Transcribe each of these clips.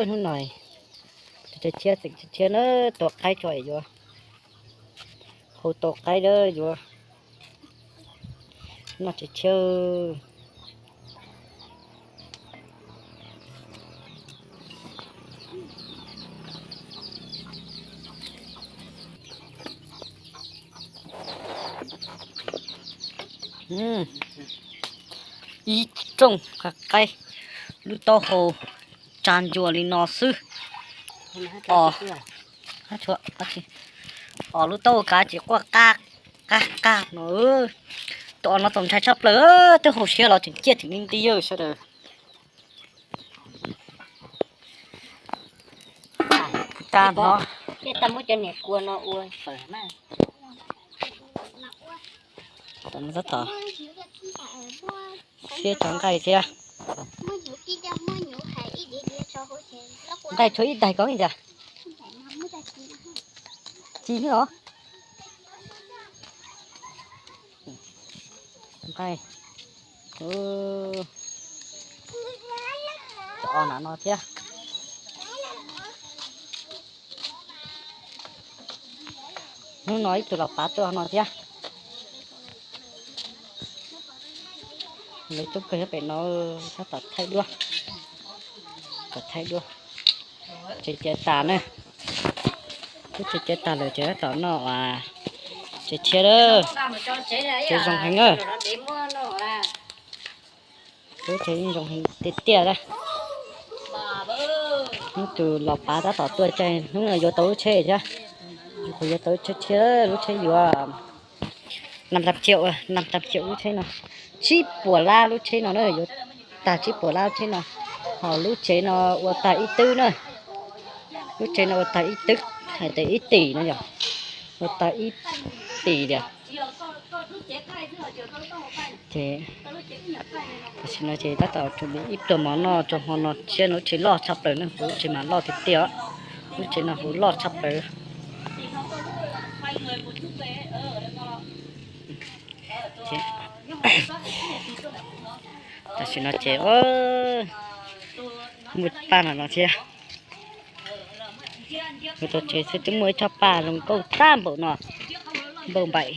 Hnub no tsev tshiab tseem tshiab na, tua qaib tso yuav, hau tau qaib na yuav noj tsev tshiab. Ib rooj qaib, lub taub hau tsa ncua li no xwb. Os, lub taub hau kav tsis quaj qaj qaj qaj no. Tus os no txaus ntshai tshaj plaws, twb hauv siab los tseem ciaj theem li nti yawg sawv daws. Tag no, tab tom siab cov nqaij thiab. Nqaij tshuav ib daig ko li cas? Ci os. Nqaij, o, na no thiab. Hnub no ib tug los pav tuaj no thiab. Lawv coob kawg nyob pem no, tab tom thaij duab, kom thaij duab. Tsev ciav tas na, lub tsev ciav tas lawm ces tab tom noj tsev tshiab lawm. Tsev zoo heev na. Lub tsev zoo heev tiag tiag na. Hnub tus los pav tab tom tuaj caij hnub no yuav tau lub tsheb thiab. Yuav tau lub tsheb tshiab, lub tsheb yuav năm trăm triệu, năm trăm triệu lub tsheb no. Tsib puas lab lub tsheb no na, yuav tag tsib puas lab lub tsheb no. Ho lub tsev no ua tag ib twb na. Lub tsev no ua tag ib twb, hais tias ib tim no yog ua tag ib tim tiag. Ces tam sim no ces tab tom tsum ib pluag mov noj rau hmo no, siab no lub tsev loj tshaj plaws na, kuv lub tsev mas loj tiag tiag. Lub tsev no kuv loj tshaj plaws. Tam sim no ces muaj paj no no thiab. Kuv tau tsev xwb twb muaj ib tsob paj zoo nkauj tag npaum no, npaum npaim.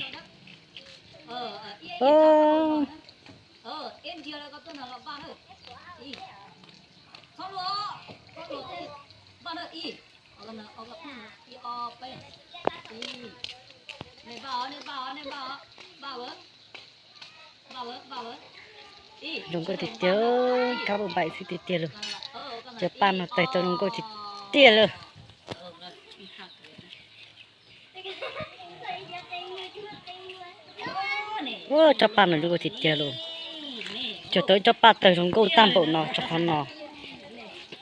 Zoo nkauj tiag tiag, kab npaum npaim xwb tiag tiag lauj. Cov paj no tawg tau zoo nkauj tiag tiag lauj. Ua tsob paj no zoo nkauj tiag tiag lauj. Cuag tau ib tsob paj tawg zoo nkauj tag npaum no rau qhov no.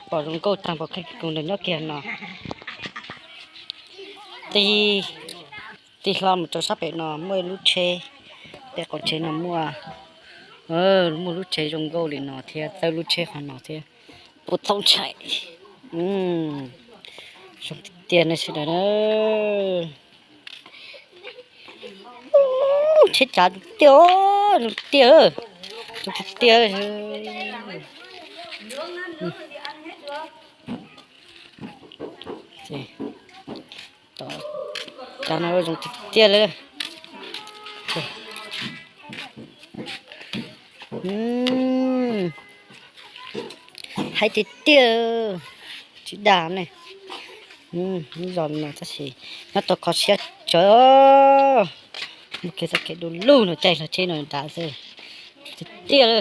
Pom zoo nkauj tag npaum kheej kawg nkaus nyob kiag no. Tig, tig hlo mus rau sab pem no muaj ib lub tsheb, pem qaum tsheb no muaj, muaj lub tsheb zoo nkauj li no thiab, tawg lub tsheb qhov no thiab. Puas txaus ntshai. Zoo tiag tiag no sawv daws na. Tsheb cav tiag, zoo tiag, zoo tiag tiag. Cav no zoo tiag tiag li. Hais tiag tiag, tsis dag ne. Lub zos no tab sis nyob tau kho siab tsawv. Mus kev txoj kev du lug no caij hlo tsheb no nrad xwb. Tiag tiag li.